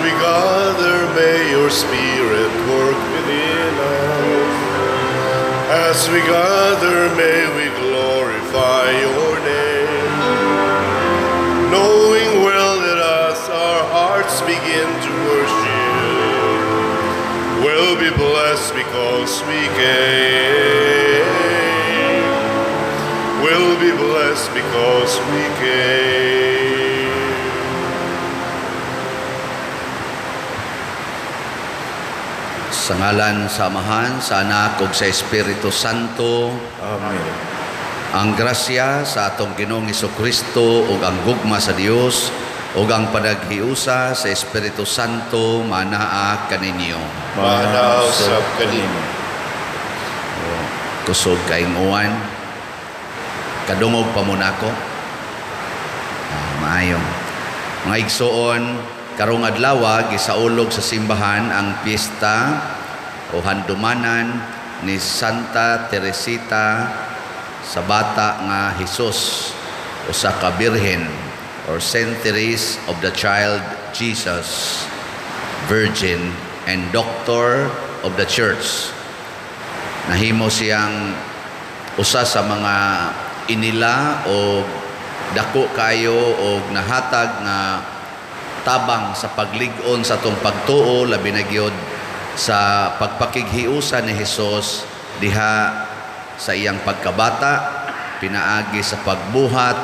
we gather, may your Spirit work within us. As we gather, may we glorify your name. Knowing well that as our hearts begin to worship, we'll be blessed because we came. We'll be blessed because we came. Sa ngalan sa Amahan, sa Anak ug sa Espiritu Santo. Amen. Ang grasya sa atong Ginoong Kristo ug ang gugma sa Dios ug ang panaghiusa sa Espiritu Santo manaa kaninyo. Manaa usab kanimo. Kusog kaayong uwan. Kadungog pa mo nako. Maayo. Mga igsoon, karong adlaw gisaulog sa simbahan ang piyesta o handumanan ni Santa Teresita sa bata nga Jesus, usa ka birhen, or Saint Therese of the Child Jesus, Virgin and Doctor of the Church. Nahimo siyang usa sa mga inila o dako kayo o nahatag nga tabang sa paglig-on sa atong pagtuo, labi na gyud sa pagpakighiusa ni Hesus diha sa iyang pagkabata, pinaagi sa pagbuhat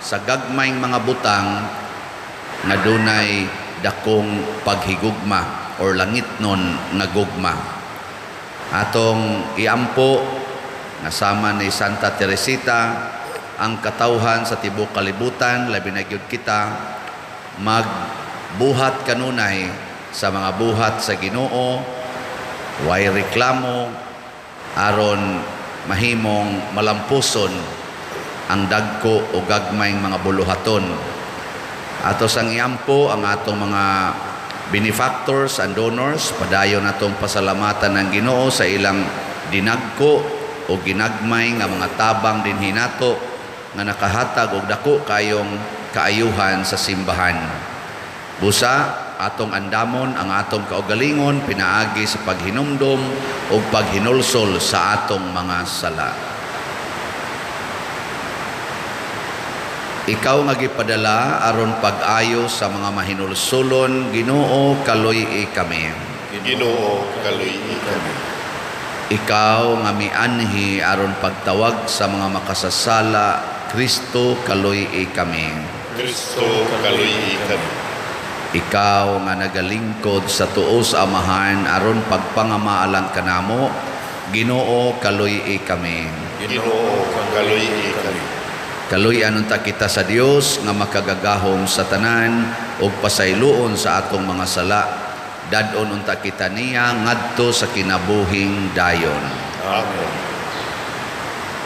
sa gagmayng mga butang nga dunay dakong paghigugma or langitnon nga gugma. Atong iampo nga sama ni Santa Teresita ang katawhan sa tibuok kalibutan, labi na gyud kita, magbuhat kanunay sa mga buhat sa Ginoo, way reklamo, aron mahimong malampuson ang dagko o gagmayng mga buluhaton. Ato sang iampo ang atong mga benefactors and donors, padayon natong pasalamatan ng Ginoo sa ilang dinagko o ginagmay nga mga tabang dinhi nato nga nakahatag og dako kayong kaayuhan sa simbahan. Busa atong andamon ang atong kaugalingon pinaagi sa paghinumdom o paghinulsol sa atong mga sala. Ikaw nga gipadala aron pag-ayo sa mga mahinulsolon, Ginoo, kaluy-i kami. Ginoo, kaluy-i kami. Ikaw nga mianhi aron pagtawag sa mga makasasala, Kristo, kaluy-i kami. Kristo, kaluy-i kami. Ikaw nga nagalingkod sa tuo sa Amahan aron pagpangamaalang kanamo, Ginoo, kaluy-i kami. Ginoo, kaluy-i kami. Kaluy-an unta kita sa Dios nga makagagahom sa tanan ug pasayloon sa atong mga sala. Dad-on unta kita niya ngadto sa kinabuhing dayon. Amen.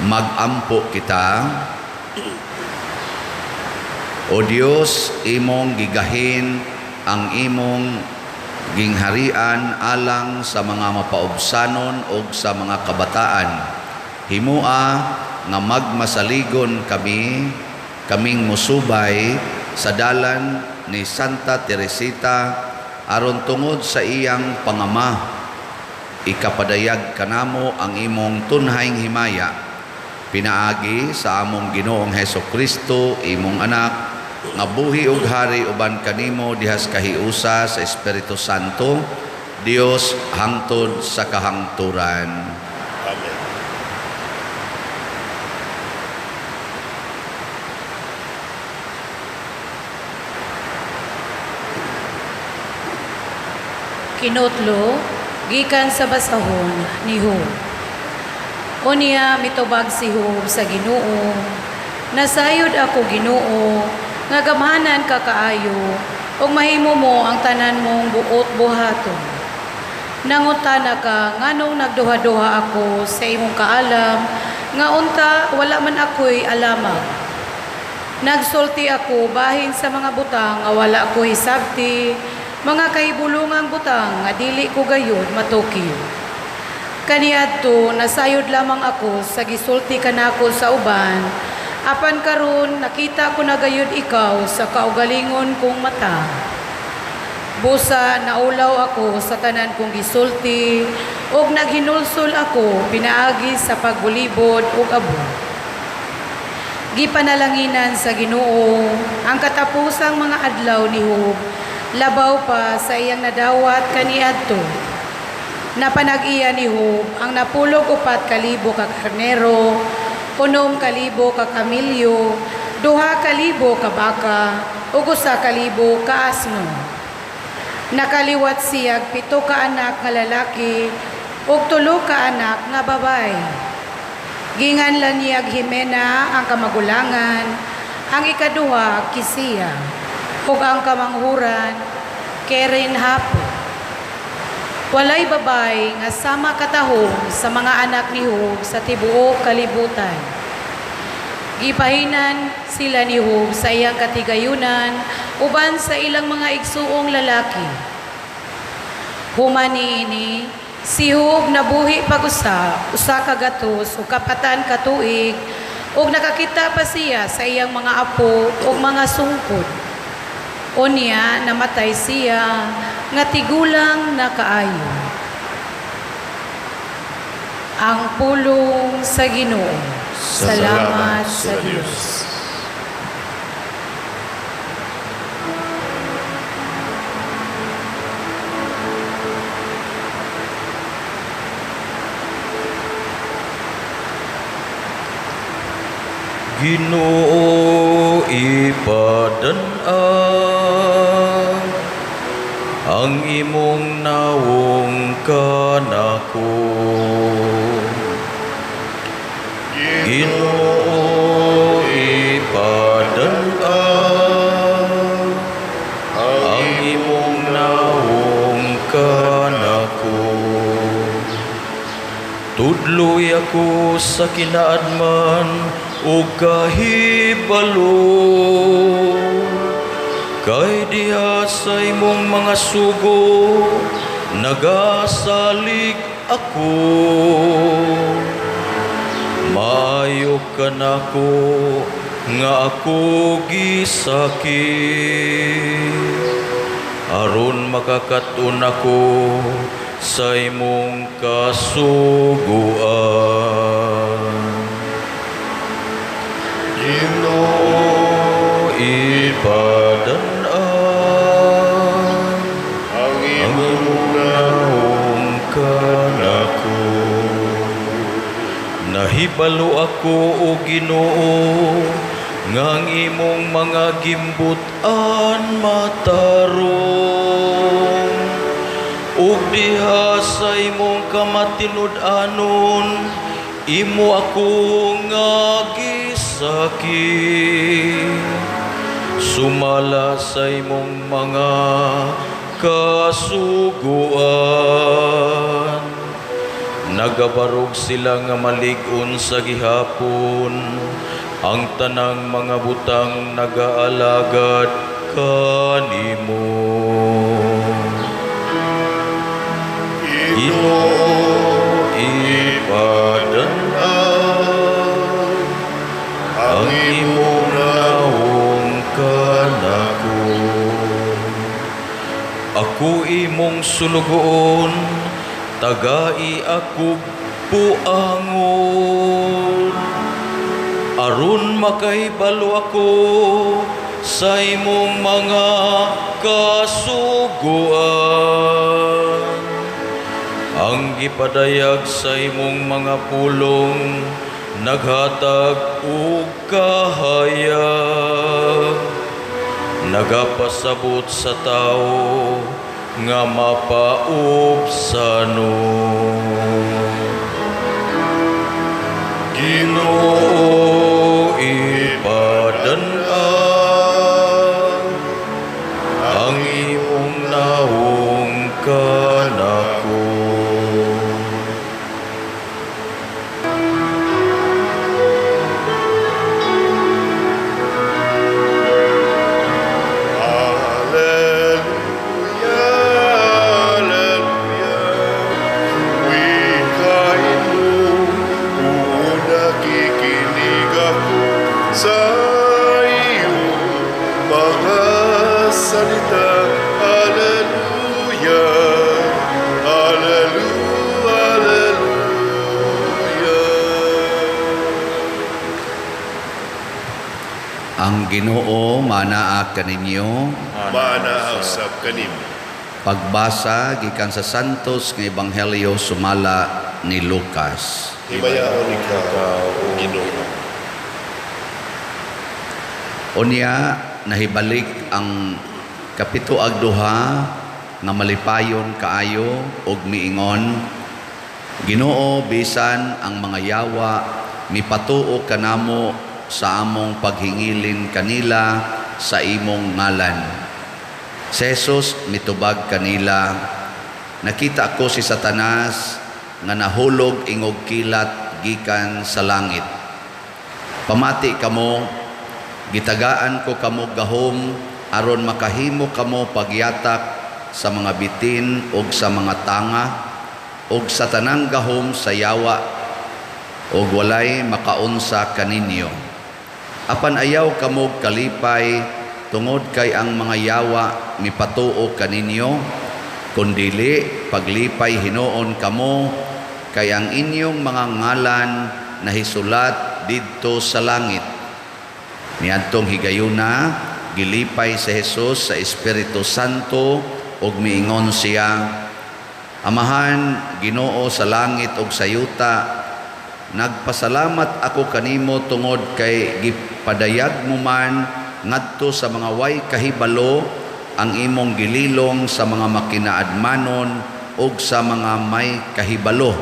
Magampo kita. O Dios, imong gigahin ang imong gingharian alang sa mga mapaubsanon og sa mga kabataan. Himua nga magmasaligon kami, kaming musubay sa dalan ni Santa Teresita aron tungod sa iyang pangama, ikapadayag kanamo ang imong tunhayng himaya, pinaagi sa among Ginoong Heso Kristo, imong anak, nga buhi ug hari uban kanimo dihas kahiusa sa Espiritu Santo, Dios hangtod sa kahangturan. Amen. Kinutlo, gikan sa basahon ni Job. Unya mitubag si Job sa Ginoo, nasayod ako Ginoo, nga gamhanan ka kaayo, ug mahimo mo ang tanan mong buot buhaton. Nangutana ka nganong nagduha-duha ako sa imong kaalam, nga unta wala man ako'y alamag. Nagsulti ako bahin sa mga butang nga wala ko hisabti, mga kahibulungang butang nga dili ko gayud matukyo. Kaniadto nasayod lamang ako sa gisulti kanako sa uban, apan karon nakita ko na gayud ikaw sa kaugalingon kong mata. Busa naulaw ako sa tanan kong gisulti ug naghinulsol ako pinaagi sa pagbulibod ug abo. Gipanalanginan sa Ginoo ang katapusang mga adlaw ni Job, labaw pa sa iyang nadawat kaniadto. Napanag-iya ni Job ang 94,000 ka karnero, 6,000 ka kamilyo, 2,000 ka baka, ug 1,000 ka asno. Nakaliwat siyag 7 ka anak nga lalaki ug 3 ka anak nga babayi. Ginganlan niyag Himena ang kamagulangan, ang ikaduha Kisia, ug ang kamanghuran Keren Hapuk. Walay babay nga sama katahom sa mga anak ni Job sa tibuok kalibutan. Gipahinan sila ni Job sa iyang katigayunan uban sa ilang mga igsuong lalaki. Human niini, si Job nabuhi pag-usa, 104 ka tuig, ug nakakita pa siya sa iyang mga apo ug mga sungkod. Unya namatay siya nga tigulang na kaayo. Ang pulong sa Ginoo. Salamat sa Dios. Ginoo, ipadan-ang ang imong nawong kanako. Ginoo, ipadan-ang ang imong nawong kanako. Tudloy ako sa kinaadman ug kahibalo, kay diha sa imong mga sugo nagasalig ako. Maayo kanako nga ako gisakit, aron makakaton ako sa imong kasuguan. Ginoo, ipadan-ang ang ang imong imong nawong kanako. Nahibalo ako, o Ginoo, nga ang imong mga gimbut-an matarong, ug diha sa imong kamatinud-anon imo ako nga gisakit, sumala sa imong mga kasuguan. Nagabarog sila nga malig-on sa gihapon, ang tanang mga butang nagaalagad kanimo. Ginoo, ipadan-ang ang imong nawong kanako. Ako imong sulugoon, tagai ako puangon, aron makahibalo ako sa imong mga kasuguan. Ang gipadayag sa imong mga pulong naghatag og kahayag, nagapasabot sa tao nga mapaubsanon. Ginoo, ipadan-ang ang imong nawong kanako. Alleluia, alleluia. Wikain mo, oo, nakikinig ako sa iyong mga salita. Alleluia. Ang Ginoo manaa kaninyo. Maanaa usab kanimo. Pagbasa gikan sa Santos nga Ebanghelyo sumala ni Lucas. Himayaon ikaw, O Ginoo. Unya nahibalik ang kapito ag duha nga malipayon kaayo og miingon, "Ginoo, bisan ang mga yawa mipatuo kanamo sa among paghingilin kanila sa imong ngalan." Si Jesus mitubag kanila, "Nakita ko si Satanas nga nahulog ingog kilat gikan sa langit. Pamati kamo, gitagaan ko kamo gahom aron makahimo kamo pagyatak sa mga bitin ug sa mga tanga ug sa tanang gahom sa yawa, ug walay makaunsa kaninyo. Apan ayaw kamo kalipay tungod kay ang mga yawa mipatuo kaninyo, kundili paglipay hinuon kamo kay ang inyong mga ngalan nahisulat didto sa langit." Niadtong higayuna, gilipay si Jesus sa Espiritu Santo ug miingon siya, "Amahan, Ginoo sa langit ug sa yuta, nagpasalamat ako kanimo tungod kay gipadayag mo man ngadto sa mga way kahibalo ang imong gililong sa mga makinaadmanon ug sa mga may kahibalo.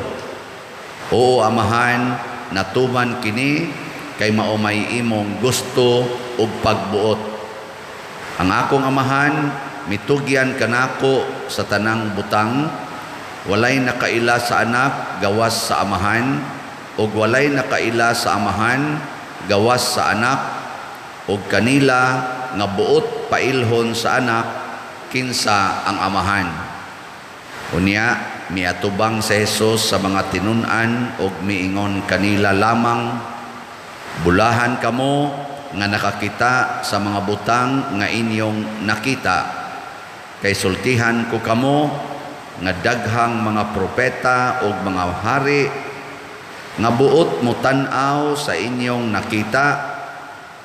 Oo, Amahan, natuman kini kay mao may imong gusto ug pagbuot. Ang akong Amahan mitugyan kanako sa tanang butang. Walay nakaila sa Anak gawas sa Amahan, ug walay nakaila sa Amahan gawas sa Anak ug kanila nga buot pailhon sa Anak kinsa ang Amahan." Unya miatubang sa Jesus sa mga tinun-an ug miingon kanila lamang, "Bulahan kamo nga nakakita sa mga butang nga inyong nakita, kay sultihan ko kamo nga daghang mga propeta ug mga hari nga buot motan-aw sa inyong nakita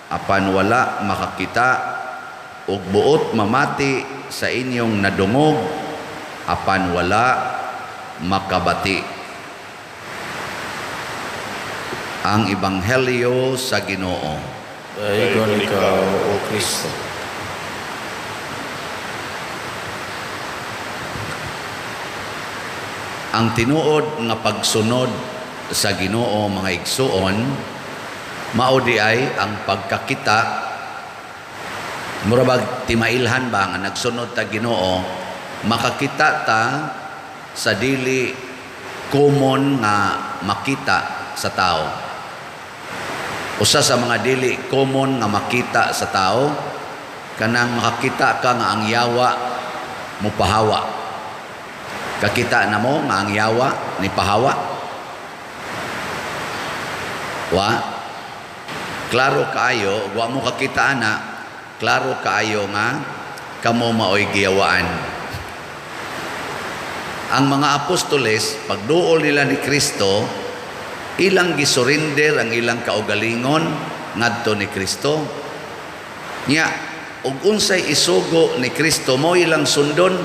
apan wala makakita, ug buot mamati sa inyong nadungog apan wala makabati." Ang Ebanghelyo sa Ginoo. Daygon ikaw, O Kristo. Ang tinuod nga pagsunod sa Ginoo, mga igsuon, mao di ay ang pagkakita. Mura bag timailhan ba nga nagsunod ta Ginoo, makakita ta sa dili common nga makita sa tao. Usa sa mga dili common nga makita sa tao, kanang makakita ka nga ang yawa mupahawa. Kakita na mo nga ang yawa ni pahawa? Wa? Klaro kaayo, wa mo kakita ana, klaro kaayo nga kamo maoy giyawaan. Ang mga apostoles, pagduol nila ni Kristo, ilang gisurrender ang ilang kaugalingon ngadto ni Kristo. Nya, ug unsay isugo ni Kristo mo ilang sundon.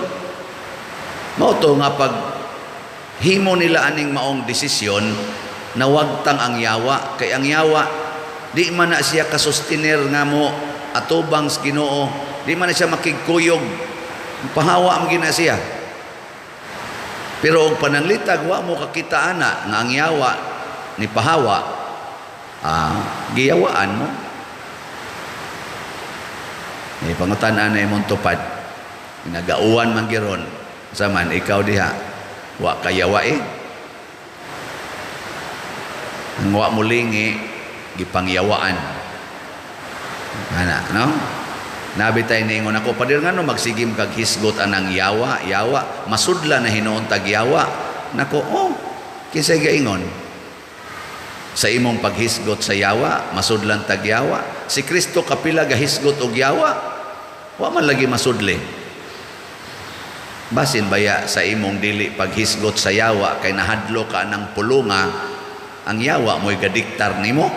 Mao to nga pag himo nila aning maong desisyon, nawagtang ang yawa, kay ang yawa di man na siya kasustiner nga mo atubang sa Ginoo, di man na siya makigkuyog, pahawa man gina siya. Pero og pananglitag wa mo kakita ana nga ang yawa ni pahawa, giyawaan mo. Ni pangutan-an na imong tupad, nagauwan man giron, saman ikaw diha wa kayawa eh. Ang wa mo lingi gipangyawaan. Ana, no? Nabi tay ningon ako, padir ngano magsigim kag hisgot anang yawa, yawa, masudla na hinuon tag yawa. Nako, oh, kinsay gaingon? Sa imong paghisgot sa yawa, masudlan tag yawa. Si Kristo kapila gahisgot og yawa, wa man lagi masudli. Basin baya sa imong dili paghisgot sa yawa kay nahadlo ka ng pulunga, ang yawa mo'y gadiktar nimo.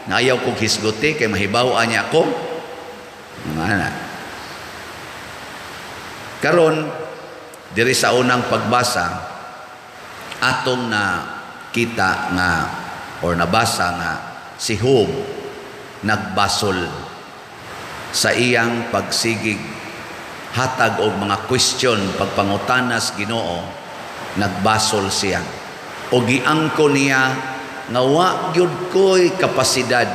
Nga ayaw kong hisgoti kay mahibaw-an niya ako. Mga ana. Karon diri sa unang pagbasa atong na kita nga or nabasa nga si Job nagbasol sa iyang pagsigig hatag og mga question, pagpangutanas Ginoo. Nagbasol siya o giangko niya nga wa gyud ko'y kapasidad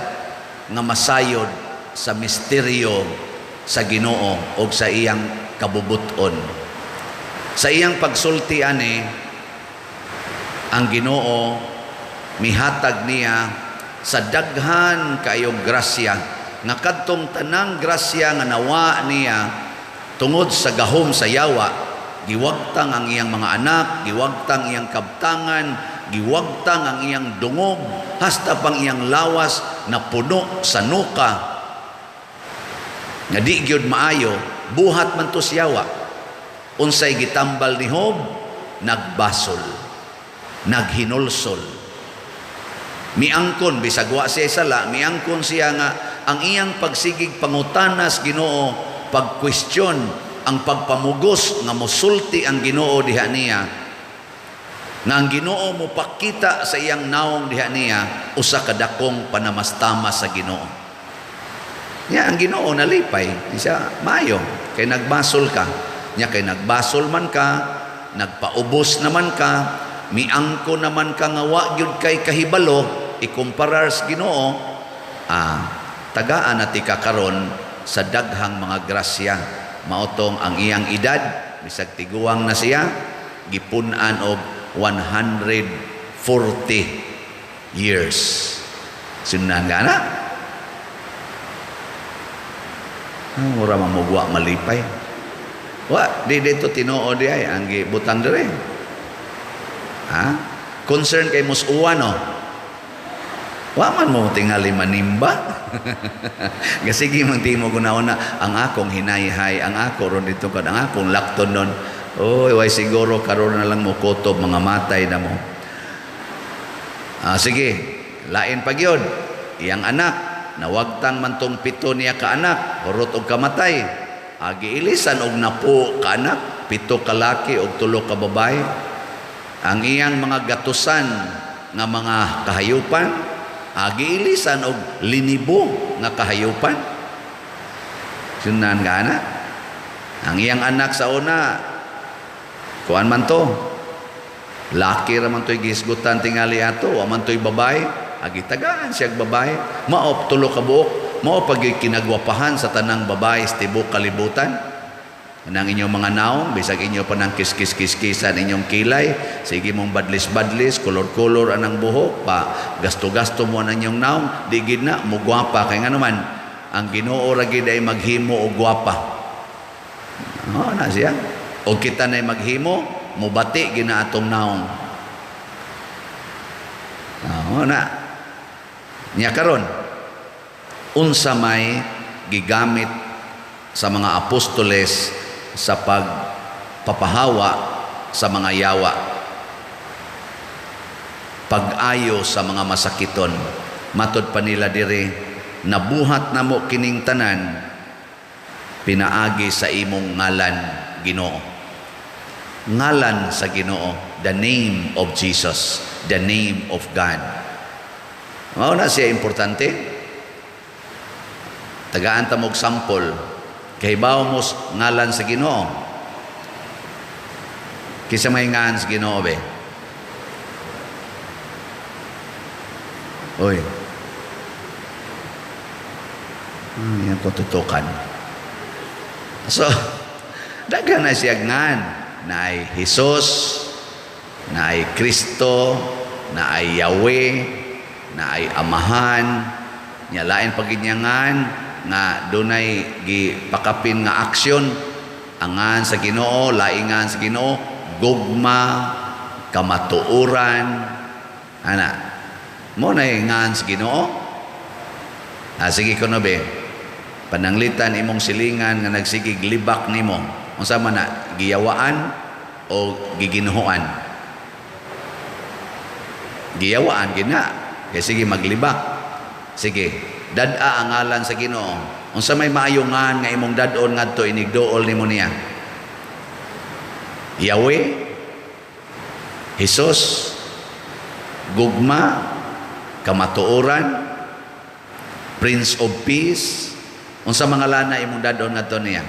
nga masayod sa misteryo sa Ginoo og sa iyang kabubuton. Sa iyang pagsulti ani, ang Ginoo mihatag niya sa daghan kayong grasya, nga kadtong tanang grasya nga nawa niya tungod sa gahom sa yawa, giwagtang ang iyang mga anak, giwagtang iyang kabtangan, giwagtang ang iyang dungog, hasta pang iyang lawas na puno sa nuka nga di gyud maayo, buhat man to siyawa. Unsay gitambal ni Job? Nagbasol, naghinulsol, miangkon bisag wa siya sala. Miangkon siya nga ang iyang pagsigig pangutanas Ginoo, pagkwestiyon, ang pagpamugos nga mosulti ang Ginoo diha niya, nga ang Ginoo mopakita sa iyang naong diha niya, usa ka dakong panamastama sa Ginoo. Nya ang Ginoo nalipay siya, maayo kay nagbasol ka. Nya kay nagbasol man ka, nagpaubos naman ka, miangko naman ka nga wa gyud kay kahibalo ikumparar sa Ginoo, tagaan na ti ka karon sa daghang mga grasya. Maotong ang iyang edad, bisag tiguang na siya, gipun-an og 140 years. Sunan ka na. Mura mamugwa malipay. Wa, di dito tinuod di ay ang gibutang dire. Ha? Concern kay musuwa, no? Wa man mo tingali manimba. Gasige man timo guna-una ang akong hinayhay, ang ako ron dito kad ang akong lakton nun. Oy, way siguro karon na lang mo kutob mga matay na mo. Sige, lain pa gyud. Iyang anak, nawagtang man tong 7 niya ka anak, hurot og kamatay. Giilisan og 10 ka anak, 7 ka laki og 3 ka babae. Ang iyang mga gatusan nga mga kahayupan, giilisan og linibo nga kahayupan. Sunan ka na. Ang iyang anak sa una, kuan man to, laki ra man to'y gisgutan tingali ato, wa man to'y babae, agi tagaan siyag babae, maop 3 ka buok, mao pag kinagwapahan sa tanang babae sa tibok kalibutan. Nang inyong mga naong, bisag inyo pa nang kiskis-kiskisan inyong kilay, sige mong badlis-badlis, kolor-kolor anang buhok, pa gasto-gasto mo ang inyong naong, di gid na, mugwapa. Kaya nga naman, ang Ginoo ra gid ay maghimo og gwapa. Oh, na siya. O kita na'y maghimo, mubati gina atong naong. Oh, na. Nya karon, unsa may gigamit sa mga apostoles sa pagpapahawa sa mga yawa, pag-ayo sa mga masakiton? Matod pa nila diri, nabuhat namo kining tanan pinaagi sa imong ngalan, Ginoo. Ngalan sa Ginoo, the name of Jesus, the name of God. Mao na siya importante. Tagaan ta mog sample. Kahibaw mo ngalan sa Ginoo. Kinsa may ngan sa Ginoo be? Oy. Yan ko tutukan. So, daghan na siya ngan. Naay Jesus, naay Kristo, naay Yahweh, naay Amahan, nya lain paginyangan nga dunay gipakapin nga aksyon angan sa Ginoo, laingan sa Ginoo, gugma, kamatuoran, ana. Mo na ngan sa Ginoo. Sige kuno be. Pananglitan imong silingan nga nagsigig libak nimo. Unsa man na, giyawaan o giginuhoan? Giyawaan gina. Kay sige maglibak. Sige, dad-a ang ngalan sa Ginoo. Unsa may maayo ngan nga imong dad-on ngadto inigduol nimo niya? Yahweh, Jesus, gugma, kamatuoran, Prince of Peace. Unsa mga lana imong dad-on ngadto niya?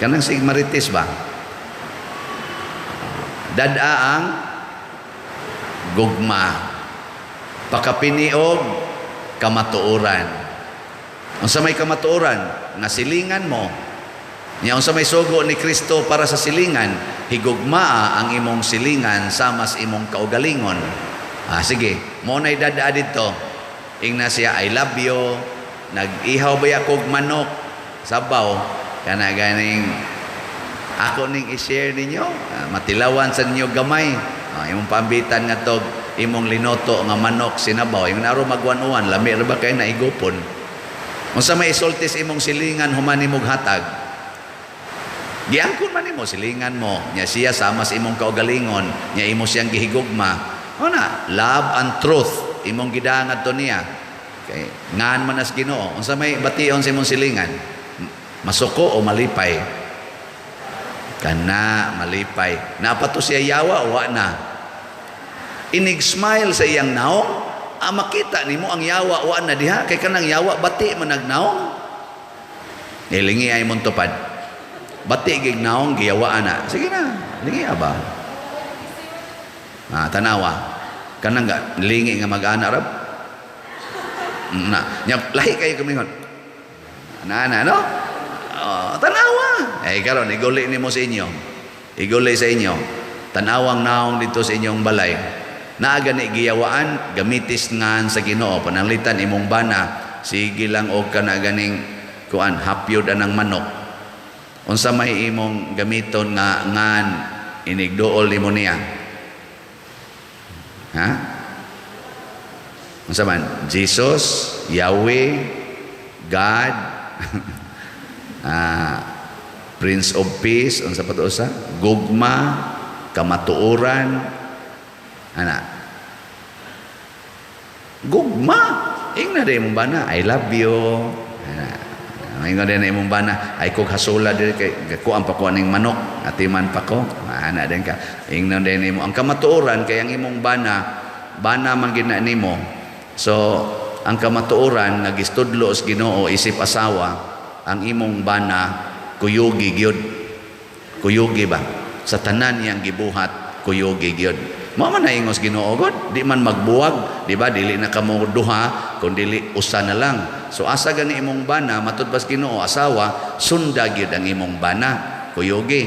Kanang sig marites ba? Dad-a ang gugma, pakapini og kamatuoran. Unsa may kamatuoran? Nga silingan mo. Nya unsa may sugo ni Kristo para sa silingan? Higugmaa ang imong silingan sama sa imong kaugalingon. Ah, sige, mo nay dad-a didto. Ingna siya, "I love you." Nag-ihaw ba kog manok? Sabaw. Kana ganing ako ning i-share ninyo, matilawan sa ninyo gamay. Imong paambitan nga tog imong linuto nga manok sinabaw, imong naro magwan-uwan, lami ra ba kay naigupon. Unsa may isulti sa imong silingan human nimog hatag? Giangkon man nimo silingan mo, nya siya sama sa imong kaugalingon, nya imo siyang gihigugma. O na, love and truth imong gidangad to niya. Kay ngan man as Ginoo. Unsa may bation sa imong silingan? Masuko o malipay? Kana malipay. Naa pa to siya yawa, wa na. Inig smile sa iyang naong, makita nimo ang yawa wa na diha kay kanang yawa bati man nagnaong. Nilingi ay mong tupad. Bati gig naong giyawaan na. Sige na, lingi ba? Ah, tanawa. Kanang ga lingi nga mag-ana rab. Na, nya lahi kayo kumingon. Ana ana no? Oh, tanawa. Eh karon iguli nimo sa inyo. Iguli sa inyo. Tanawang naong dito sa inyong balay. Naa gani giyawaan, gamitis ngan sa Ginoo, pananglitan imong bana, sige lang og kana ganing kuan hapyod anang manok. Unsa may imong gamiton nga ngan inigduol nimo niya? Ha? Unsa man? Jesus, Yahweh, God, Prince of Peace, unsa pa to usa? Gugma, kamatuoran, ana. Gugma. Ingna din imong bana, "I love you." Ana. Ingon din na imong bana, ay kog hasula diri kay kuan pa ko aning manok, atiman pa ko. Ana din ka. Ingnon din nimo ang kamatuoran kay ang imong bana, bana man gid na nimo. So, ang kamatuoran nga gistudlo sa Ginoo isip asawa, ang imong bana kuyugi gyud. Kuyugi ba? Sa tanan niyang gibuhat, kuyugi gyud. Mao man na ingos Ginoo god, di man magbuwag, di ba? Dili na kamo duha, kun dili usa na lang. So asa gani imong bana matud pas Ginoo asawa, sunda gyud ang imong bana, kuyugi.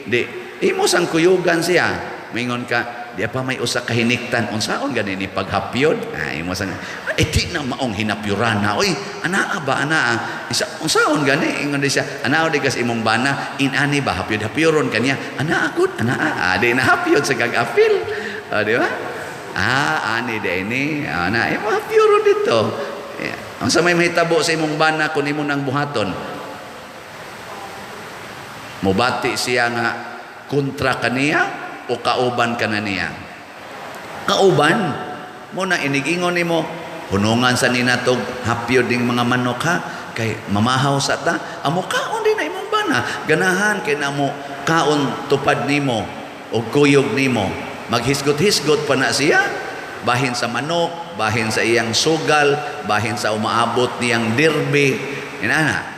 Di imo sang kuyugan siya. Mingon ka, di pa may usa ka hiniktan, unsaon gani ni paghapyod? Ah, imo sang eh di na maong hinapyurana. Oy, anaa ba anaa? Isa unsaon gani ingon di siya, anaa di kas imong bana, inani ba hapyod-hapyoron kaniya? Anaa gud, anaa. Ah, di na hapyod sa kag-apil. Ah, di ba? Ah, ani di ini. Ana, imo hapyoron dito. Yeah. Unsa may mahitabo sa imong bana kung imo nang buhaton? Mubati siya nga kontra kaniya o kauban ka na niya? Kauban. Mo na inigingon nimo, hunungan sa ninatog hapyod ding mga manok ha, kay mamahaw sa ta. Amo kaon din na imong bana. Ganahan kay namo kaon tupad nimo o kuyog nimo. Maghisgot-hisgot pa na siya, bahin sa manok, bahin sa iyang sugal, bahin sa umaabot niyang derby. Inana.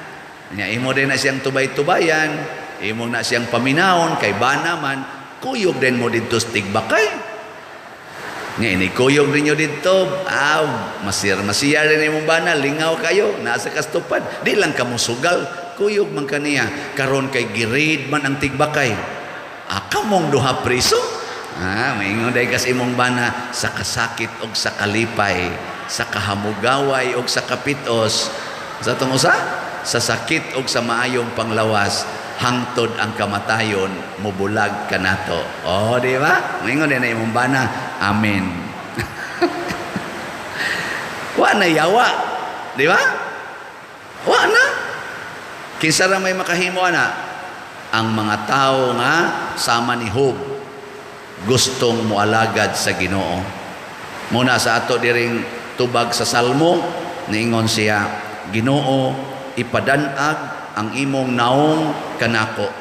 Nya imo din na siyang tubay-tubayan, imo na siyang paminawon kay bana man, kuyog din mo didto sa tigbakay. Nga ini kuyog ninyo didto, aw, masiyar din imong bana, lingaw kayo, nasa kastupad. Di lang kamo sugal, kuyog man kaniya. Karon kay girid man ang tigbakay. Ah, kamong duha priso. Ah, maingon day kas imong bana sa kasakit og sa kalipay, sa kahamugaway og sa kapitos. Sa tong usa, sa sakit og sa maayong panglawas, hangtod ang kamatayon, mubulag kanato. Oh, di ba? Maingon day na imong bana. Amen. Wa na yawa, di ba? Wa na. Kinsa ra may makahimo ana? Ang mga tao nga sama ni Job, gustong moalagad sa Ginoo. Muna sa ato diring tubag sa Salmo, Niingon siya, "Ginoo, ipadanag ang imong naong kanako."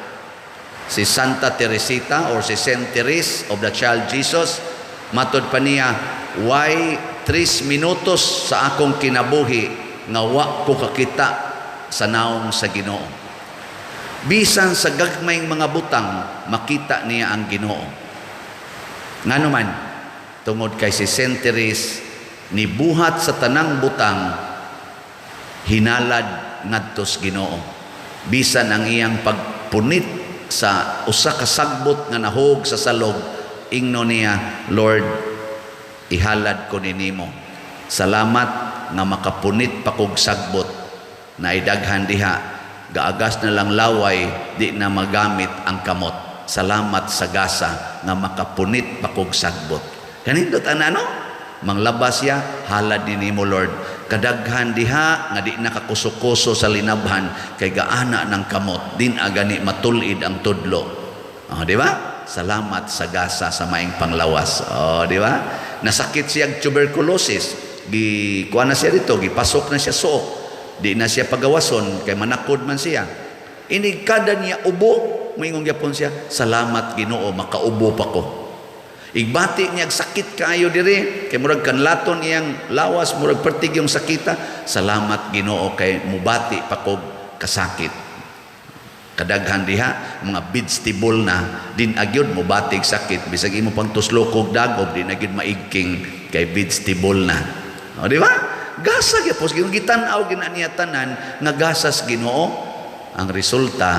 Si Santa Teresita or si Saint Therese of the Child Jesus, matod pa niya, "Way 3 minutos sa akong kinabuhi nga wa ko kakita sa naong sa Ginoo." Bisan sa gagmayng mga butang, makita niya ang Ginoo. Ngano man, tungod kay si Saint Therese nibuhat sa tanang butang, hinalad ngadto sa Ginoo. Bisan ang iyang pagpunit sa usa ka sagbot nga nahog sa salog, ingno niya, "Lord, ihalad ko ni nimo. Salamat nga makapunit pa kog sagbot na idaghan diha gaagas na lang laway, di na magamit ang kamot. Salamat sa gasa nga makapunit pa kog sagbot." Kanindot ana, no? Manglabas siya, "Halad ni nimo, Lord." Kadaghan diha nga di nakakuso-kuso sa linabhan kay gaana ng kamot, din agani matulid ang tudlo. Oh, di ba? Salamat sa gasa sa maing panglawas. Oh, di ba? Nasakit siya tuberculosis. Gi kuha na siya dito, gipasok na siya suok. Di na siya pagawason kay manakod man siya. Inig kada niya ubo, moingon gyapon siya, "Salamat, Ginoo, makaubo pa ko." Igbati niya sakit kaayo diri kay murag kanlaton iyang lawas, murag pertig yung sakita. "Salamat, Ginoo, kay mubati pa kog kasakit." Kadaghan diha mga vegetable na, din agyod mobatig sakit. Bisag imo pang tuslokog dagob, di na gyud maigking kay vegetable na. O, di ba? Gasa gyapon gitan-aw gina niya tanan nga gasas Ginoo. Ang resulta,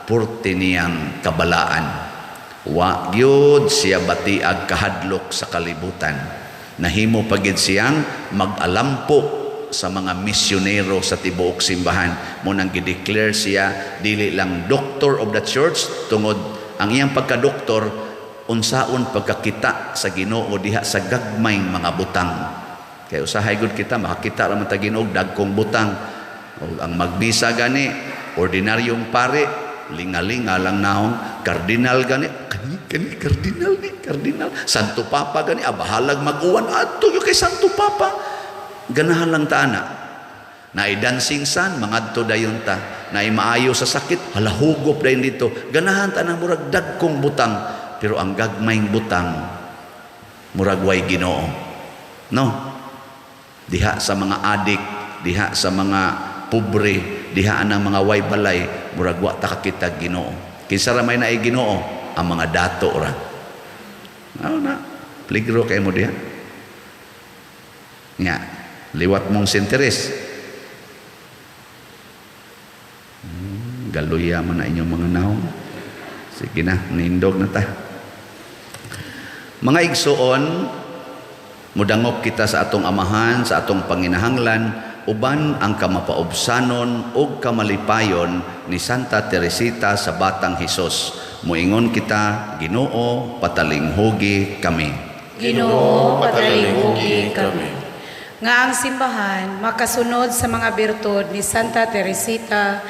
purte niyang kabalaan. Wa gyud siya batiag kahadlok sa kalibutan. Nahimo pa gid siyang mag-alampo sa mga misyonero sa tibuok simbahan. Mao nang gi-declare siya dili lang doctor of the church, tungod ang iyang pagka-doktor, unsaon pagkakita sa Ginoo diha sa gagmayng mga butang. Kay usahay gud kita makakita ra man ta Ginoo dagkong butang. O ang magmisa gani, ordinaryong pare, lingalinga lang naong. Kardinal gani, kani kani kardinal ni kardinal. Santo Papa gani, abahalag mag-uwan adto yo kay Santo Papa. Ganahan lang ta ana. Naay dancing sun, mangadto dayon ta. Naay maayo sa sakit, hala, hugop dayon dito. Ganahan ta ng murag dagkong butang, pero ang gagmayng butang murag way Ginoo. No? Diha sa mga adik, diha sa mga pobre, diha ang mga way balay, murag wa ta kakita Ginoo. Kinsa ra may naay Ginoo? Ang mga dato ra. Ano na? Peligro kay mo diha. Nga, liwat mong sinteres. Galuya man na inyong mga naong. Sige na, nindog na ta. Mga igsuon, mudangop kita sa atong amahan, sa atong panginahanglan, uban ang kamapaubsanon ug kamalipayon ni Santa Teresita sa Batang Hesus. Muingon kita, "Ginoo, patalinghugi kami." Ginoo, patalinghugi kami. Nga ang simbahan makasunod sa mga birtud ni Santa Teresita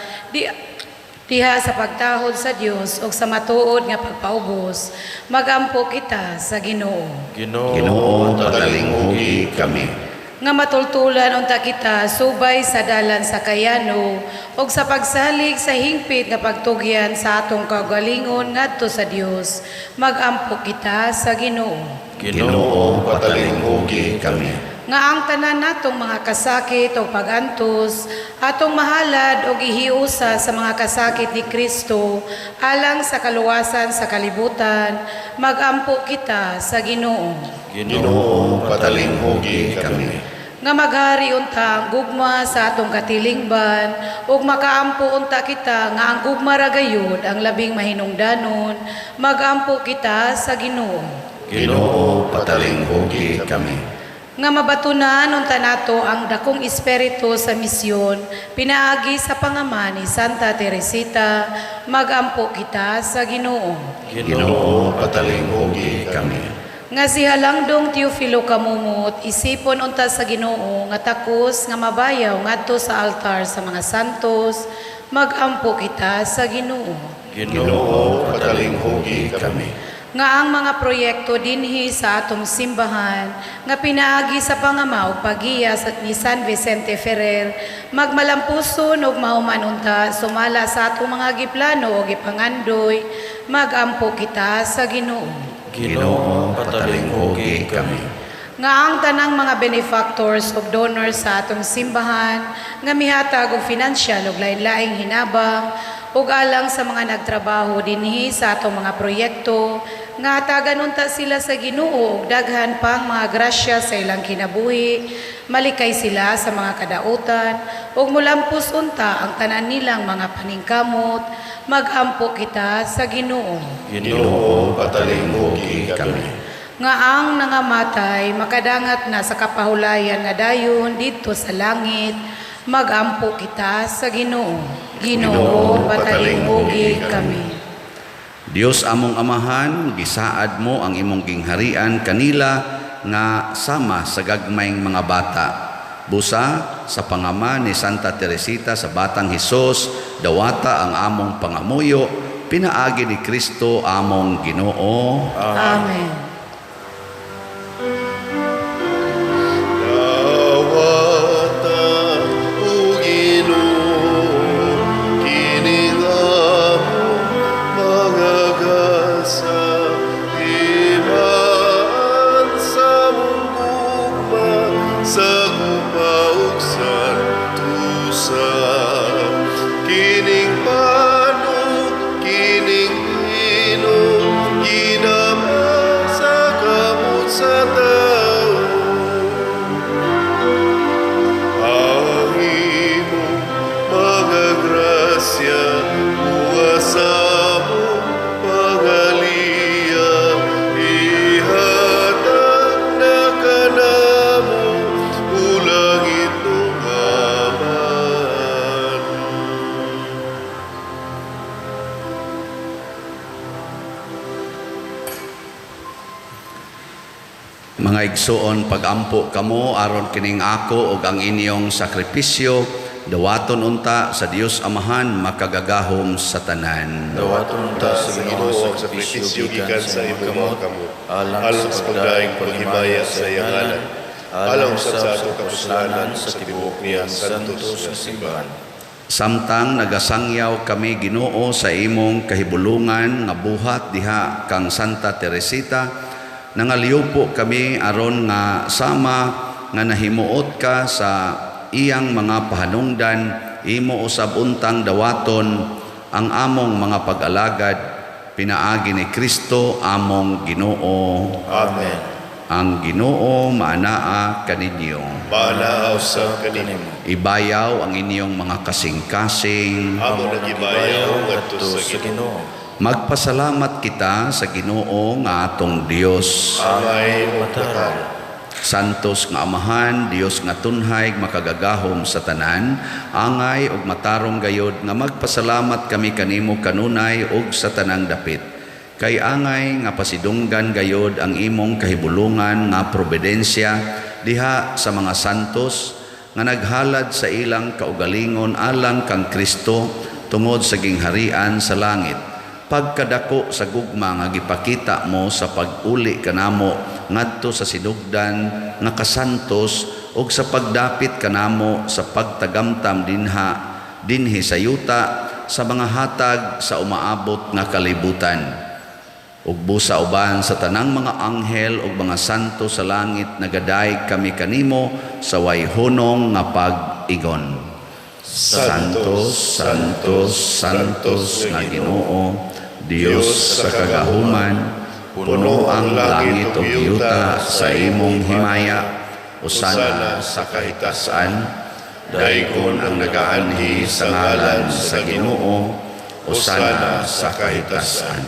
diha sa pagtahod sa Dios ug sa matuod nga pagpaubos, magampo kita sa Ginoo. Ginoo, Ginoo, patalinghugi kami. Nga matultulan unta kita subay sa dalan sa kayano ug sa pagsalig sa hingpit nga pagtugyan sa atong kaugalingon ngadto sa Dios, magampo kita sa Ginoo. Ginoo, patalinghugi kami. Nga ang tanan natong mga kasakit o pagantos atong mahalad og ihiusa sa mga kasakit ni Kristo alang sa kaluwasan sa kalibutan, magampo kita sa Ginoo. Ginoo, patalinghugi kami. Nga maghari unta ang gugma sa atong katilingban ug makaampo unta kita nga ang gugma ra gayud ang labing mahinungdanon, magampo kita sa Ginoo. Ginoo, patalinghugi kami. Nga mabatunan unta nato ang dakong espiritu sa misyon pinaagi sa pangama ni Santa Teresita, magampo kita sa Ginoo. Ginoo, patalinghugi kami. Nga si Halangdong Teofilo Camomot isipon unta sa Ginoo nga takos nga mabayaw ngadto sa altar sa mga santos, magampo kita sa Ginoo. Ginoo, patalinghugi kami. Nga ang mga proyekto dinhi sa atong simbahan nga pinaagi sa pangama ug paggiya sa ni San Vicente Ferrer magmalampuson ug mahuman unta sumala sa atong mga giplano ug gipangandoy, magampo kita sa Ginoo. Ginoo, patalinghugi kami. Nga ang tanang mga benefactors ug donors sa atong simbahan nga mihatag og financial ug lain-laing hinabang ug alang sa mga nagtrabaho dinhi sa atong mga proyekto, nga hatagan unta sila sa Ginoo og daghan pang mga grasya sa ilang kinabuhi, malikay sila sa mga kadautan ug mulampos unta ang tanan nilang mga paningkamot, magampo kita sa Ginoo. Ginoo, patalinghugi kami. Nga ang nangamatay makadangat na sa kapahulayan nga dayon didto sa langit, magampo kita sa Ginoo. Ginoo, patalinghugi kami. Dios among Amahan, gisaad mo ang imong gingharian kanila nga sama sa gagmayng mga bata. Busa sa pangama ni Santa Teresita sa Batang Hesus, dawata ang among pangamuyo, pinaagi ni Kristo among Ginoo. Amen. Dawata o Ginoo, kining among mga gasa, timaan sa among gugma, sa gugma ug santusa. Kining pan ug kining bino, ginama sa kamot sa tawo. Ang imong mga grasya, buwa sa among pangaliya, ihatag na kanamo, o langitnong Amahan. Mga igsuon, pagampo kamo aron kining ako ug ang inyong sakripisyo dawaton unta sa Dios Amahan makagagahom sa tanan. Dawaton unta sa Ginoo Ginoo ang sakripisyo gikan sa imong mga kamot, alang sa pagdaing paghimaya sa iyang ngalan, alang usab sa atong kapuslanan sa tibuok niyang santos nga simbahan. Samtang nagasangyaw kami Ginoo sa imong kahibulungan nga buhat diha kang Santa Teresita, nangaliupo kami aron nga sama nga nahimuot ka sa iyang mga pahanungdan, imo usab untang dawaton ang among mga pag-alagad, pinaagi ni Kristo among Ginoo. Amen. Ang Ginoo maanaa kaninyo. Maanaa usab kanimo. Ibayaw ang inyong mga kasing-kasing. Amo nagibayaw ngadto sa Ginoo. Magpasalamat kita sa Ginoo nga atong Dios. Angay ug matarong. Santos nga Amahan, Dios nga tunhay makagagahom sa tanan, angay ug matarong gayod nga magpasalamat kami kanimo kanunay ug sa tanang dapit. Kay angay nga pasidunggan gayod ang imong kahibulungan nga providensya diha sa mga santos nga naghalad sa ilang kaugalingon alang kang Kristo tungod sa gingharian sa langit. Pagkadako sa gugma nga gipakita mo sa pag-uli kanamo ngadto sa sinugdan nga kasantos ug sa pagdapit kanamo sa pagtagamtam dinhi sa yuta sa mga hatag sa umaabot nga kalibutan. Ug busa uban sa tanang mga anghel ug mga santo sa langit nagadayeg kami kanimo sa way hunong nga pag-ingon. Santos, Santos, Santos nga Ginoo, Dios sa kagahuman, puno ang langit ug yuta sa imong himaya, usana sa kahitasan, daygon ang nagaanhi sa ngalan sa Ginoo, usana sa kahitasan.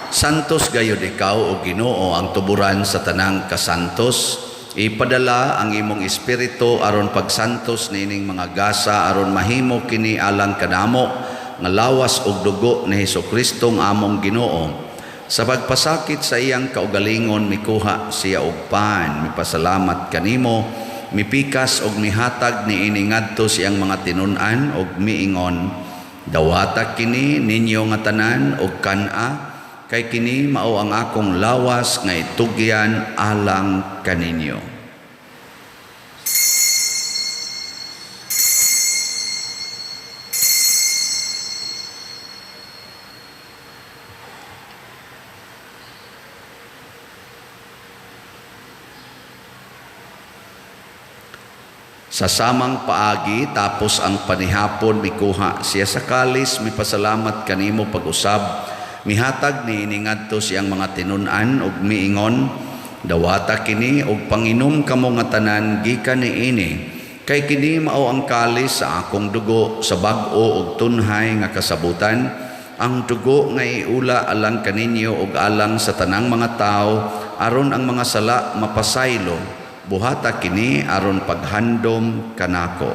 Santos gayud ikaw o Ginoo ang tuburan sa tanang kasantos. Ipadala ang imong espiritu aron pagsantos niining mga gasa aron mahimo kini alang kanamo nga lawas ug dugo ni Hesukristo nga among Ginoo. Sa pagpasakit sa iyang kaugalingon mikuha siya og pan, mipasalamat kanimo, mipikas og mihatag niini ngadto siyang mga tinun-an og miingon, Dawata kini ninyo nga tanan og kan-a, kay kini mao ang akong lawas nga itugyan alang kaninyo. Sa samang paagi, tapos ang panihapon, mikuha siya sa kalis, mipasalamat kanimo pag-usab, mihatag ni iningadto siyang mga tinun-an ug miingon, dawata kini og panginom kamo nga tanan gikan niini, kay kini mao ang kalis sa akong dugo sa bag-o ug tunhay nga kasabutan, ang dugo nga iula alang kaninyo ug alang sa tanang mga tawo aron ang mga sala mapasaylo. Buhata kini aron paghandom kanako.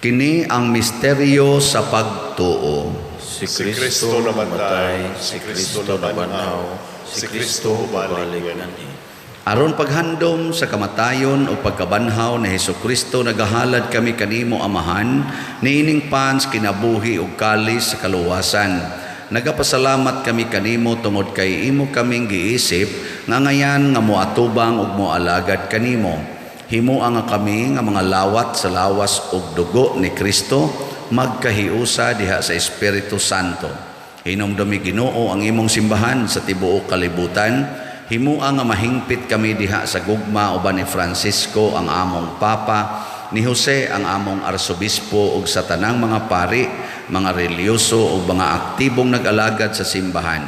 Kini ang misteryo sa pagtuo. Si Kristo namatay, si Kristo nabanhaw, si Kristo balik nganhi. Aron paghandom sa kamatayon o pagkabanhaw ni Hesukristo, nagahalad kami kanimo Amahan, niining pans kinabuhi ug kalis sa kaluwasan. Nagapasalamat kami kanimo tungod kay imo kaming giisip nga ngayan nga moatubang ug moalagad kanimo. Himoa nga kami nga mga lawat sa lawas ug dugo ni Kristo, magkahiusa diha sa Espiritu Santo. Hinumdumi Ginoo ang imong simbahan sa tibuok kalibutan. Himoa nga mahingpit kami diha sa gugma uban ni Francisco ang among Papa, ni Jose ang among Arsobispo ug sa tanang mga pari, mga relihiyoso ug mga aktibong nag-alagad sa simbahan.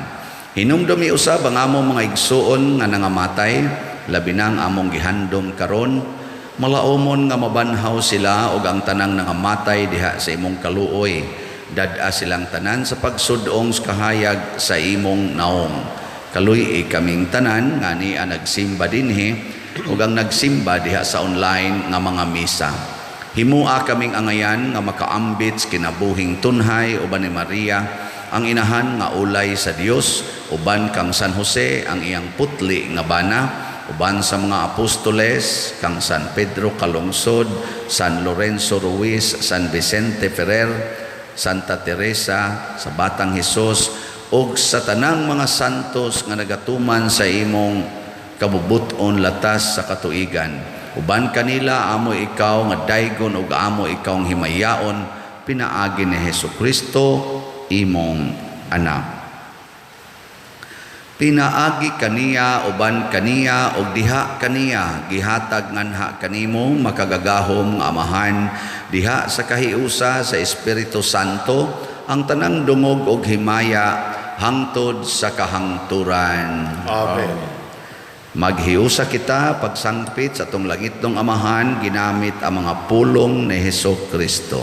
Hinumdumi usab ang among mga igsuon nga nangamatay, labi na ang among gihandom karon, malaumon nga mabanhaw sila ug ang tanang nangamatay diha sa imong kaluoy. Dad-a silang tanan sa pagsudong sa kahayag sa imong naong. Kaluy-i kaming tanan nga niya nagsimba dinhi ug ang nagsimba diha sa online nga mga misa. Himua kaming angayan nga makaambit sa kinabuhing tunhay uban ni Maria ang inahan nga ulay sa Dios, uban kang San Jose ang iyang putli nga bana, uban sa mga apostoles kang San Pedro Calungsod, San Lorenzo Ruiz, San Vicente Ferrer, Santa Teresa, sa Batang Hesus ug sa tanang mga santos nga nagatuman sa imong kabubuton latas sa katuigan. Uban kanila amo ikaw nga daygon ug amo ikaw ang himayaon pinaagi ni Hesukristo imong anak. Pinaagi kaniya uban kaniya ug diha kaniya gihatag nganha kanimo makagagahom nga Amahan diha sa kahiusa sa Espiritu Santo ang tanang dungog ug himaya hangtod sa kahangturan. Amen. Maghiusa kita pagsangpit sa atong langitnong Amahan ginamit ang mga pulong ni Hesukristo.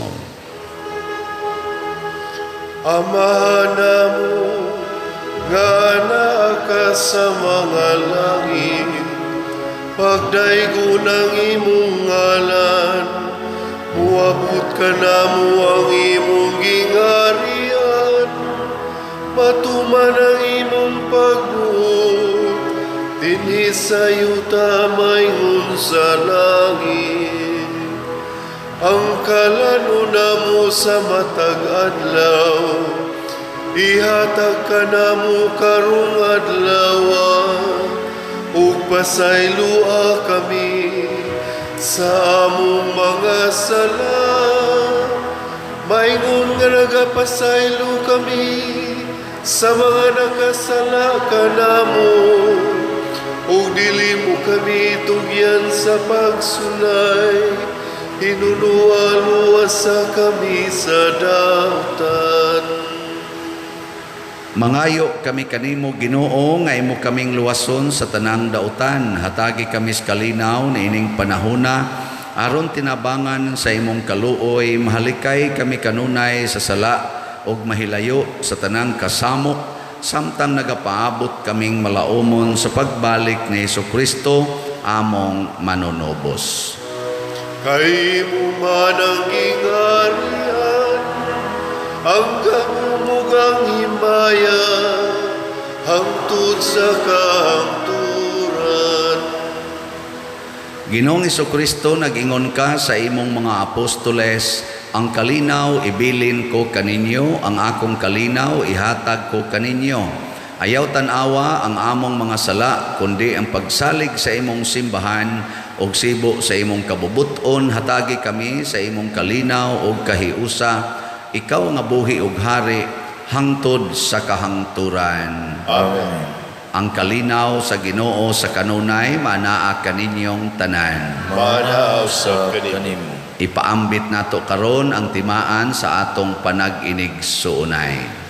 Amahan namo nga naa ka sa mga langit, pagdaygon ang imong ngalan, muabot ka namo ang imong gingarian, matuman ang imong pagbuot, dinhi sa yuta maingon sa langit. Ang kalano namo sa matag adlaw, ihatag ka namo karong adlaw, ug pasayloa kami sa among mga sala, maingon nga nagapasaylo kami sa mga nakasala kanamo, ug dili mo kami tugyan sa pagsulay, hinunuwa-luwasa kami sa dautan. Mangayo kami kanimo Ginoo nga imo kaming luwason sa tanang dautan. Hatagi kami sa kalinaw niining panahona aron tinabangan sa imong kaluoy, mahalikay kami kanunay sa sala ug mahilayo sa tanang kasamok samtang nagapaabot kaming malaumon sa pagbalik ni Hesukristo among manunubos. Kay mo man ang gingarian, Ang gahom ug ang himaya hangtod sa kahangturan. Ginoong Hesukristo, nag-ingon ka sa imong mga apostoles, ang kalinaw ibilin ko kaninyo, ang akong kalinaw ihatag ko kaninyo. Ayaw tan-awa ang among mga sala, kundi ang pagsalig sa imong simbahan ug sibo sa imong kabubut-on, hatagi kami sa imong kalinaw ug kahiusa. Ikaw nga buhi ug hari hangtod sa kahangturan. Amen. Ang kalinaw sa Ginoo sa kanunay maanaa kaninyong tanan. Maanaa usab kanimo. Ipaambit nato karon ang timaan sa atong panag-inig-suunay.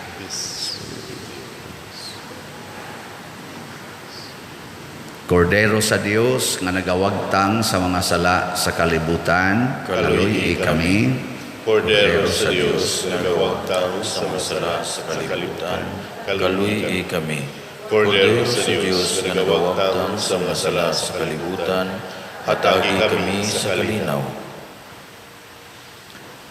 Kordero sa Dios nga nagawagtang sa mga sala sa kalibutan, kaluy-i kami. Kordero sa Dios nga nagawagtang sa mga sala sa kalibutan, kaluy-i kami. Kordero sa Dios nga nagawagtang sa mga sala sa kalibutan, hatagi kami sa kalinaw.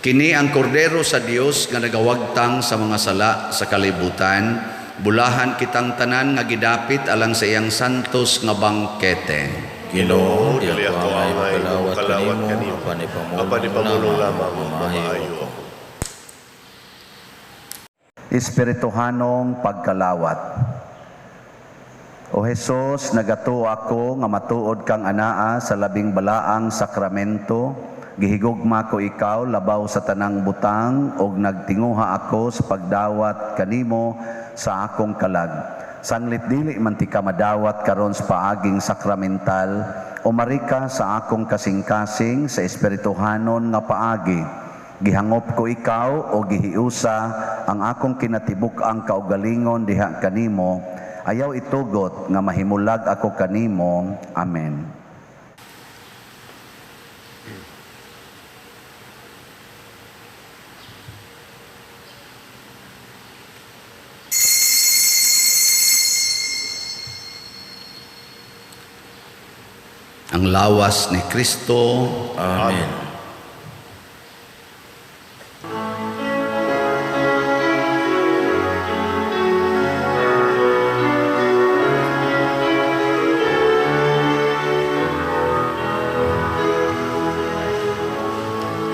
Kini ang kordero sa Dios nga nagawagtang sa mga sala sa kalibutan, bulahan kitang tanan nga gidapit alang sa iyang santos nga bangkete. Ginoo, di Dili ako angay makalawas makalawat kanimo, kanimo, apan ipamulong lamang mamaayo mamaayo ako. ako. Espirituhanong pagkalawat. O Hesus, nagatuo ako nga matuod kang anaa sa labing balaang sakramento. Gihigugma ko ikaw labaw sa tanang butang ug nagtinguha ako sa pagdawat kanimo sa akong kalag. Sanglit dili man ti ka madawat karon sa paaging sakramental, umari ka sa akong kasing-kasing sa espirituhanon nga paagi. Gihangop ko ikaw o gihiusa ang akong kinatibuk-ang kaugalingon diha kanimo. Ayaw itugot nga mahimulag ako kanimo. Amen. Ang lawas ni Kristo. Amen.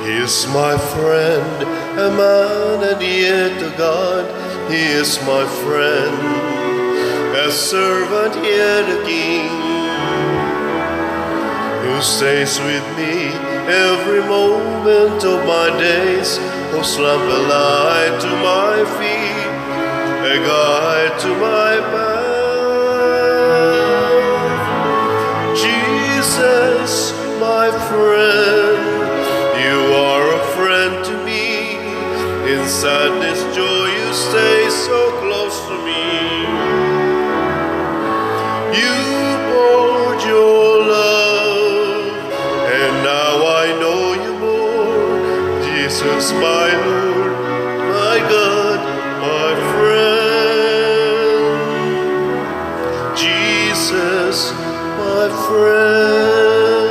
He is my friend, a man and yet a God. He is my friend, a servant yet a king, who stays with me every moment of my days, whose lamp a light to my feet, a guide to my path. Jesus, my friend, you are a friend to me. In sadness, joy, you stay so close to me. You poured your love, and now I know you more. Jesus, my Lord, my God, my friend. Jesus, my friend.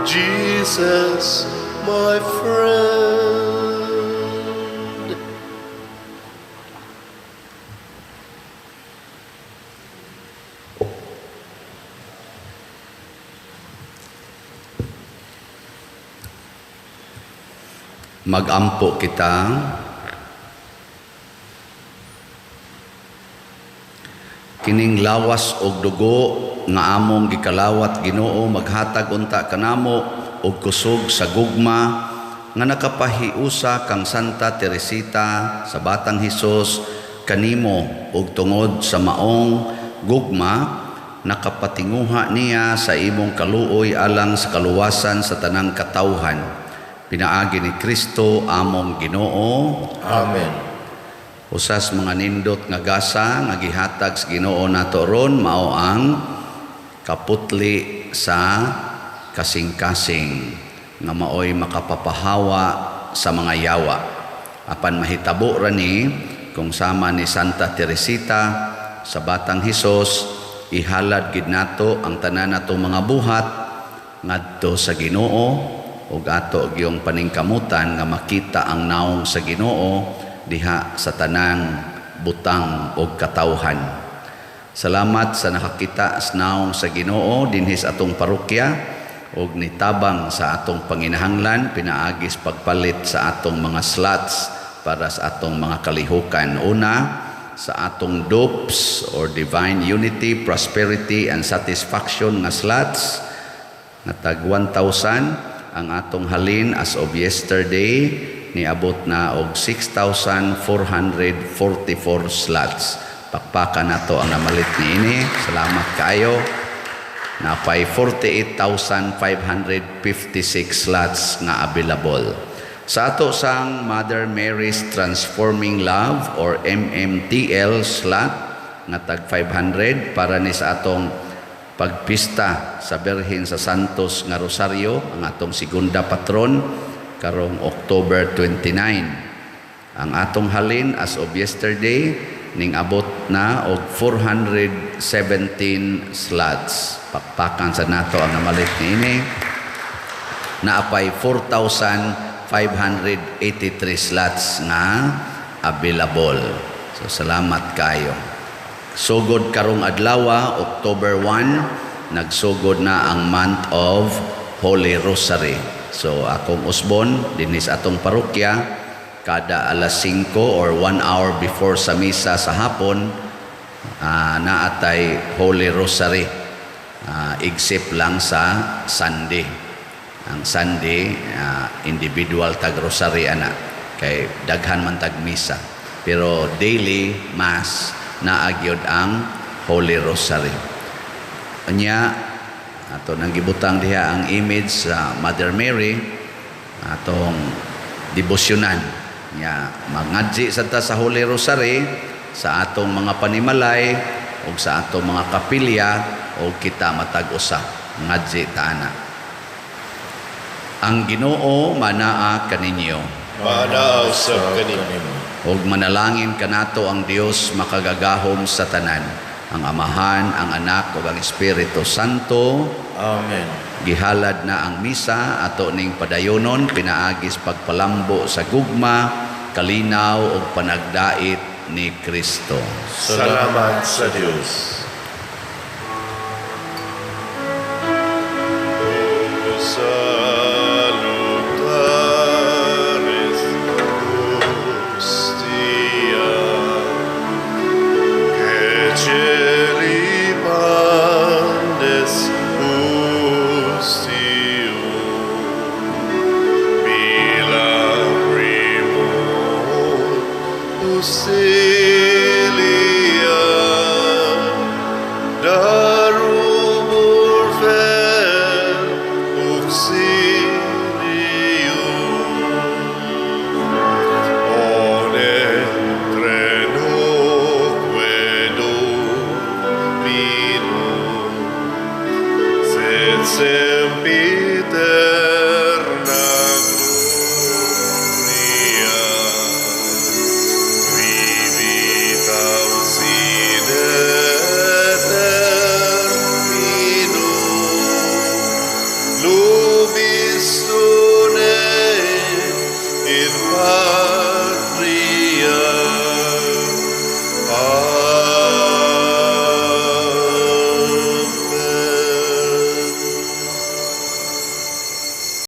Jesus, my friend. Magampo kita. Kining lawas og dugo nga among gikalawat Ginoo maghatag unta kanamo og kusog sa gugma nga nakapahiusa kang Santa Teresita sa Batang Hesus kanimo og tungod sa maong gugma nakapatinguha niya sa imong kaluoy alang sa kaluwasan sa tanang katawhan. Pinaagi ni Kristo among Ginoo. Amen. Usas mga nindot nga gasa nga gihatag sa Ginoo nato ron mao ang kaputli sa kasing-kasing nga maoy makapapahawa sa mga yawa. Apan mahitabo ra ni kung sama ni Santa Teresita sa Batang Hesus, ihalad gid nato ang tanan nato mga buhat ngadto sa Ginoo ug ato gyung paningkamutan nga makita ang naong sa Ginoo diha sa tanang butang og katawhan. Salamat sa nakakita sa naong sa Ginoo dinhi sa atong parokya ug nitabang sa atong panginahanglan pinaagis pagpalit sa atong mga slots para sa atong mga kalihukan. Una, sa atong DUPS or Divine Unity, Prosperity and Satisfaction nga slots nga tag 1,000, ang atong halin as of yesterday niabot na og 6,444 slots. Pakpakan nato ang namalit niini. Salamat kaayo. Napay 48,556 slots nga available. Sa ato sang Mother Mary's Transforming Love or MMTL slot nga tag 500 para ni sa atong pagpista sa Birhen sa Santos nga Rosario, ang atong segunda patron karong October 29. Ang atong halin as of yesterday ning abot na og 417 slots. Pakpakan sa nato ang namalit niini. Naapay 4,583 slots nga available. So salamat kayo. Sugod karong adlaw, October 1, nagsugod na ang month of Holy Rosary. So akong usbon dinhi sa atong parokya, kada alas 5 or 1 hour before sa misa sa hapon, naatay Holy Rosary. Except lang sa Sunday. Ang Sunday, individual tag rosary ana kay daghan man tag misa. Pero daily mass naa gyud ang Holy Rosary. Unya ato nang gibutang diha ang image sa Mother Mary, atong debosyonan. Nya mangadji sad ta sa Holy Rosary sa atong mga panimalay ug sa atong mga kapilya o kita matag usa ngadji ta ana. Ang Ginoo manaa kaninyo. Manaa usab kanimo. Ug manalangin kanato ang Dios makagagahom sa tanan, ang Amahan, ang Anak ug ang Espiritu Santo. Amen. Gihalad na ang misa, ato ning padayonon pinaagis pagpalambo sa gugma, kalinaw ug panagdait ni Kristo. Salamat sa Dios.